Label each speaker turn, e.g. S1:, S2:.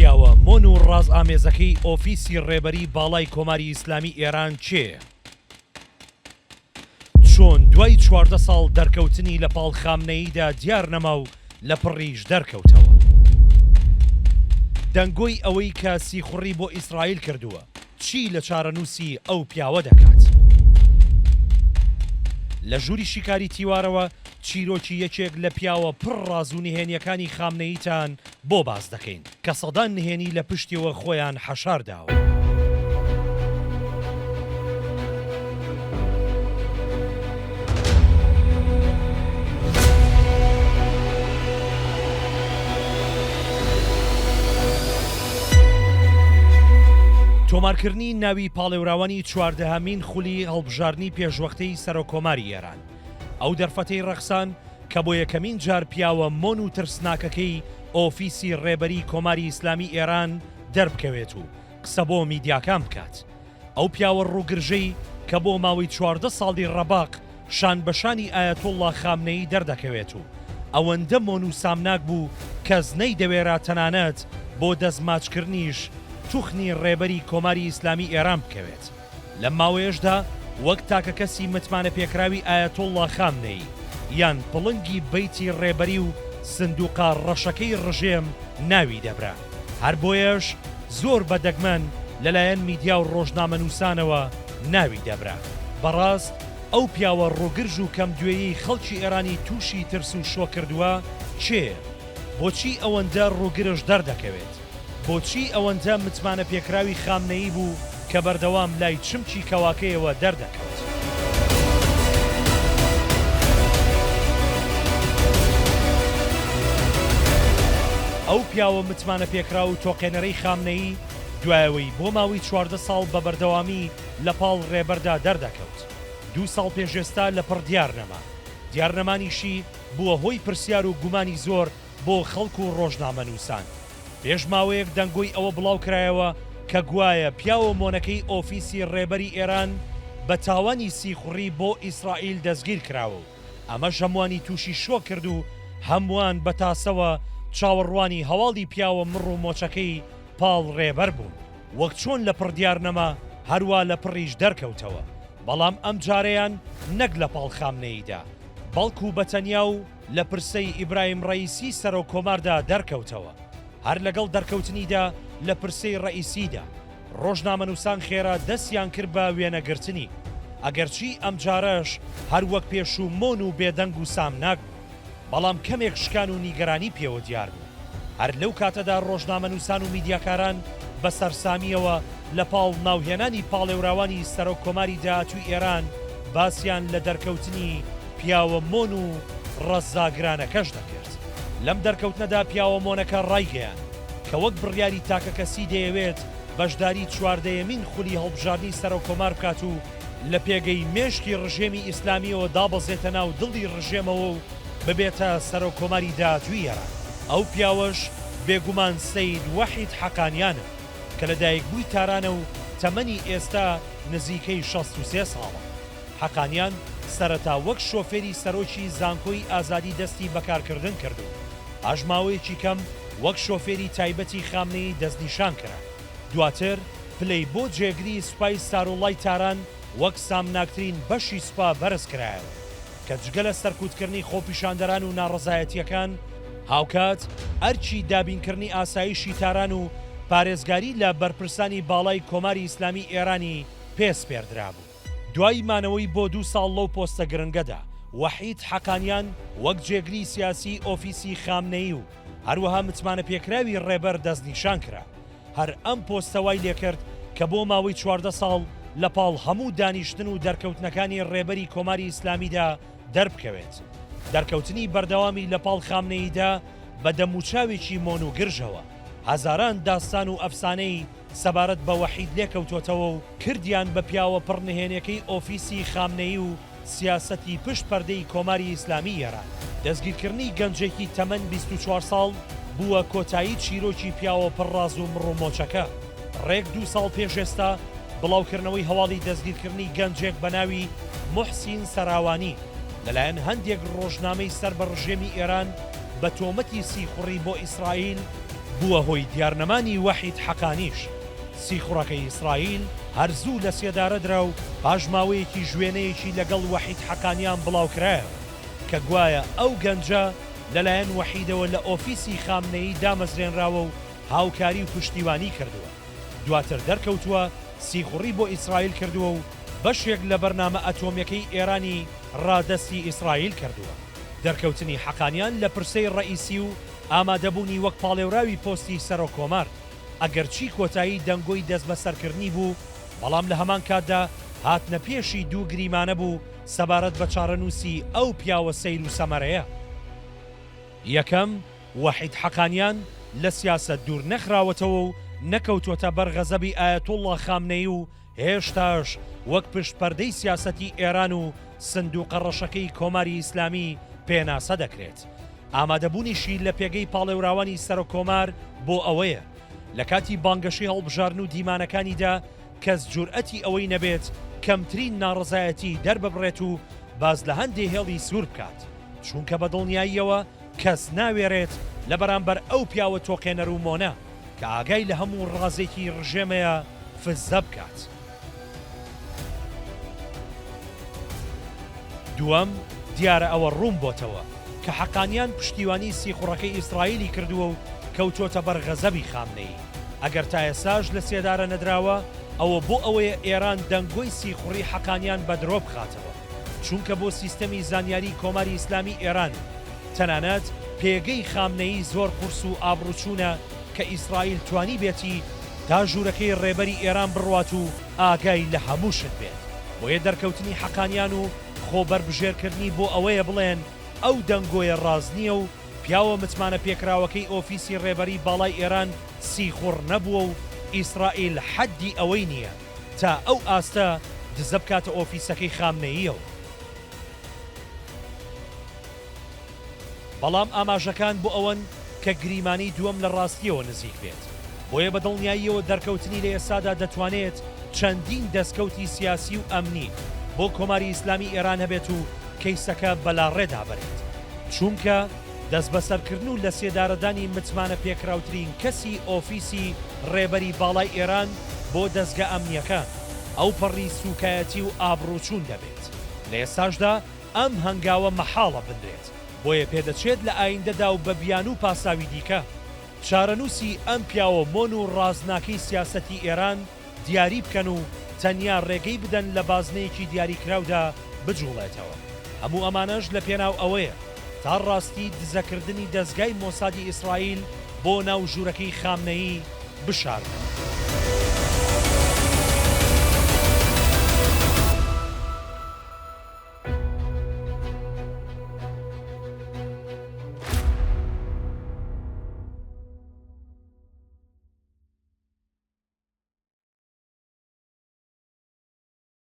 S1: پیاوە مۆن و ڕازئامێزەکەی ئۆفیسی ڕێبەری باڵای کۆماری ئیسلامی ئێران کێیە؟ چۆن دوای 14 ساڵ دەرکەوتنی لە پاڵ خامنەییدا دیار نەما و لە پڕیش دەرکەوتەوە؟ دەنگۆی ئەوەی کە سیخوڕی بۆ ئیسرائیل کردووە چی لە چارەنووسی ئەو پیاوە دەکات؟ لە ژووری شیکاری تیوارەوە چیرۆکی یەکێک لە پیاوە پڕ ڕاز و نهێنییەکانی خامنەییتان بۆ باس دەکەین کە سەدان نهێنی لە پشتیەوە خۆیان حەشار داوە. تۆمارکردنی ناوی پاڵێوراوانی چواردەهەمین خولی هەڵبژاردنی پێشوەختەی سەرۆککۆماری ئێران ئەو دەرفەتەی ڕەخسان کە بۆ یەکەمین جار پیاوە مۆن و ترسناکەکەی ئۆفیسی ڕێبەری کۆماری ئیسلامی ئێران دەربکەوێت و قسە بۆ میدیاکان بکات. ئەو پیاوە ڕووگرژەی کە بۆ ماوەی 14 ساڵی ڕەباق شان بە شانی ئایەتوڵڵا خامنەیی دەردەکەوێت و ئەوەندە مۆن و سامناک بوو کەس نەیدەوێرا تەنانەت بۆ دەست ماچکردنیش توخنی ڕێبەری کۆماری ئیسلامی ئێران بکەوێت. لەم ماوەیەشدا وەک تاکە کەسی متمانەپێکراوی ئایەتوڵڵا خامنەیی، یان پڵنگی بەیتی ڕێبەری و سندووقە ڕەشەکەی ڕژێم ناوی دەبرا. هەر بۆیەش زۆر بە دەگمەن لەلایەن میدیا و ڕۆژنامەنووسانەوە ناوی دەبرا. بەڕاست ئەو پیاوە ڕووگرژ و کەمدوێیەی خەڵکی ئێرانی تووشی ترس و شۆک کردووە کێیە؟ بۆچی ئەوەندە ڕووگرژ دەردەکەوێت؟ بۆچی ئەوەندە متمانەپێکراوی خامنەیی بوو کە بەردەوام لای چمکی کەواکەیەوە دەردەکەوت؟ ئەو پیاوە متمانەپێکراو و تۆقێنەرەی خامنەیی دوایەوەی بۆ ماوەی 14 ساڵ بە بەردەوامی لە پاڵ ڕێبەردا دەردەکەوت، دوو ساڵ پێش ئێستا لەپڕ دیار نەما. دیارنەمانیشی بووە هۆی پرسیار و گومانی زۆر بۆ خەڵک و ڕۆژنامەنووسان. پێش ماوەیەک دەنگۆی ئەوە بڵاوکرایەوە کە گوایە پیاوە مۆنەکەی ئۆفیسی ڕێبەری ئێران بە تاوانی سیخوڕی بۆ ئیسرائیل دەستگیرکراوە و ئەمەش هەمووانی تووشی شۆک کرد و هەمووان بە تاسەوە چاوەڕوانی هەواڵی پیاوە مڕ و مۆچەکەی پاڵ ڕێبەر بوون. وەک چۆن لە پڕ دیار نەما هەروا لە پڕیش دەرکەوتەوە، بەڵام ئەمجارەیان نەک لە پاڵ خامنەییدا، بەڵکو بە تەنیا و لە پرسەی ئیبراهیم ڕەئیسی سەرۆک کۆماردا دەرکەوتەوە. هەر لەگەڵ دەرکەوتنیدا لە پرسەی ڕەئیسیدا، ڕۆژنامەنووسان خێرا دەستیان کرد بە وێنەگرتنی. ئەگەرچی ئەمجارەش هەر وەک پێشوو مۆن و بێدەنگ و سامناک بوو، بەڵام کەمێک شکان و نیگەرانی پێوە دیار بوو. هەر لەو کاتەدا ڕۆژنامەنووسان و میدیاکاران بە سەرسامییەوە لە پاڵ ناوهێنانی پاڵێوراوانی سەرۆک کۆماری داهاتووی ئێران باسیان لە دەرکەوتنی پیاوە مۆن و ڕەزاگرانەکەش دەکرد. لەم دەرکەوتنەدا پیاوە مۆنەکە ڕایگەیاند کە وەک بڕیاری تاکەکەسی دەیەوێت بەشداری چواردەیەمین خولی هەڵبژاردنی سەرۆک کۆمار بکات و لە پێگەی مێشکی ڕژێمی ئیسلامییەوە دابەزێتە ناو دڵی ڕژێمەوە و ببێتە سەرۆک کۆماری داهاتووی ئێران. ئەو پیاوەش بێگومان سەید وەحید حەقانیانە کە لەدایکبووی تارانە و تەمەنی ئێستا نزیکەی 63 ساڵە. حەقانیان سەرەتا وەک شۆفێری سەرۆکی زانکۆی ئازادی دەستی بە کارکردن کرد و پاش ماوەیەکی کەم وەک شۆفێری تایبەتی خامنەیی دەستنیشان کرا. دواتر پلەی بۆ جێگری سوپای ساروڵڵای تاران وەک سامناکترین بەشی سوپا بەرز کرایەوە کە جگە لە سەرکوتکردنی خۆپیشاندەران و ناڕەزایەتییەکان، هاوکات ئەرکی دابینکردنی ئاسایشی تاران و پارێزگاری لە بەرپرسانی باڵای کۆماری ئیسلامی ئێرانی پێ سپێردرابوو. دوای مانەوەی بۆ دوو ساڵ لەو پۆستە گرنگەدا، وەحید حەقانیان وەک جێگری سیاسیی ئۆفیسی خامنەیی و هەروەها متمانەپێکراوی ڕێبەر دەستنیشان کرا. هەر ئەم پۆستە وای لێکرد کە بۆ ماوەی 14 ساڵ لە پاڵ هەموو دانیشتن و دەرکەوتنەکانی ڕێبەری کۆماری ئیسلامیدا دەربکەوێت. دەرکەوتنی بەردەوامی لە پاڵ خامنەییدا بە دەموچاوێکی مۆن و گرژەوە، هەزاران داستان و ئەفسانەی سەبارەت بە وەحید لێکەوتۆتەوە و کردیان بە پیاوە پڕ نهێنیەکەی ئۆفیسی خامنەیی و سیاسەتی پشت پەردەی کۆماری ئیسلامی ئێران. دەستگیرکردنی گەنجێکی تەمەن 24 ساڵ بووە کۆتایی چیرۆکی پیاوە پڕ ڕاز و مڕ و مۆچەکە. ڕێک دوو ساڵ پێش ئێستا بڵاوکردنەوەی هەواڵی دەستگیرکردنی گەنجێک بە ناوی موحسین سەراوانی لەلایەن هەندێک ڕۆژنامەی سەر بە ڕژێمی ئێران بە تۆمەتی سیخوڕی بۆ ئیسرائیل. بووە هۆی دیارنەمانی وەحید حەقانیش. سیخوڕەکەی ئیسرائیل هەر زوو لە سێدارە درا و پاش ماوەیەکیش وێنەیەکی لەگەڵ وەحید حەقانیان بڵاوکرایەوە کە گوایە ئەو گەنجە لەلایەن وەحیدەوە لە ئۆفیسی خامنەیی دامەزرێنراوە و هاوکاری و پشتیوانی کردووە. دواتر دەرکەوتووە سیخوڕی بۆ ئیسرائیل کردووە و بەشێک لە بەرنامە ئەتۆمیەکەی ئێرانی ڕادەستی ئیسرائیل کردووە. دەرکەوتنی حەقانیان لە پرسەی ڕەئیسی و ئامادەبوونی وەک پاڵێوراوی پۆستی سەرۆک کۆمار، ئەگەرچی کۆتایی دەنگۆی دەستبەسەرکردنی بوو، بەڵام لە هەمان کاتدا هاتنە پێشی دوو گریمانە بوو سەبارەت بە چارەنووسی ئەو پیاوە سەیر و سەمەرەیە. یەکەم، وەحید حەقانیان لە سیاسەت دوور نەخراوەتەوە و نەکەوتووەتە بەر غەزەبی ئایەتوڵڵا خامنەیی و هێشتاش وەک پشت پەردەی سیاسەتی ئێران و سندووقە ڕەشەکەی کۆماری ئیسلامی پێناسە دەکرێت. ئامادەبوونیشی لە پێگەی پاڵێوراوانی سەرۆککۆمار بۆ ئەوەیە لە کاتی بانگەشەی هەڵبژاردن و دیمانەکانیدا کەس جورئەتی ئەوەی نەبێت کەمترین ناڕەزایەتی دەرببڕێت و باس لە هەندێ هێڵی سوور بکات، چونکە بە دڵنیاییەوە کەس ناوێرێت لە بەرامبەر ئەو پیاوە تۆقێنەر و مۆنە کە ئاگای لە هەموو ڕازێکی ڕژێمەیە فززە بکات. دووەم، دیارە ئەوە ڕوون بۆتەوە کە حەقانیان پشتیوانی سیخوڕەکەی ئیسرائیلی کردووە و کەوتۆتە بەر غەزەبی خامنەیی. ئەگەر تا ئێستاش لە سێدارە نەدراوە ئەوە بۆ ئەوەیە ئێران دەنگۆی سیخوڕی حەقانیان بە درۆ بخاتەوە. چونکە بۆ سیستەمی زانیاری کۆماری ئیسلامی ئێران و تەنانەت پێگەی خامنەیی زۆر قورس و ئابڕووچوونە کە ئیسرائیل توانیبێتی تا ژوورەکەی ڕێبەری ئێران بڕوات و ئاگای لە هەموو شت بێت. بۆیە دەرکەوتنی حەقانیان و خۆ بەربژێرکردنی بۆ ئەوەیە بڵێن ئەو دەنگۆیە ڕاست نییە و پیاوە متمانە پێکراوەکەی ئۆفیسی ڕێبەری باڵای ئێران سیخوڕ نەبووە و ئیسرائیل حەدی ئەوەی نییە تا ئەو ئاستە دزە بکاتە ئۆفیسەکەی خامنەییەوە. بەڵام ئاماژەکان بۆ ئەوەن کە گریمانەی دووەم لە ڕاستییەوە نزیک بێت، بۆیە بە دڵنیاییەوە دەرکەوتنی لە ئێستادا دەتوانێت چەندین دەستکەوتی سیاسی و ئەمنی بۆ کۆماری ئیسلامی ئێران هەبێت و کەیسەکە بەلاڕێدا بەرێت، چونکە دەستبەسەرکردن و لەسێدارەدانی متمانەپێکراوترین کەسی ئۆفیسی ڕێبەری باڵای ئێران بۆ دەزگا ئەمنییەکان، ئەوپەڕی سووکایەتی و ئابڕووچوون دەبێت. لە ئێستاشدا ئەم هەنگاوە مەحاڵە بنرێت، بۆیە پێدەچێت لە ئایندەدا و بە بیانوو و پاساوی دیکە، چارەنووسی ئەم پیاوە مۆن و ڕازناکەی سیاسەتی ئێران دیاری بکەن و تەنیا ڕێگەی بدەن لە بازنەیەکی دیاریکراودا بجوڵێتەوە. هەموو ئەمانەش لە پێناو ئەوەیە تا ڕاستی دزەکردنی دەزگای مۆسادی ئیسرائیل بۆ ناو ژوورەکەی خامنەیی بشارنەوە.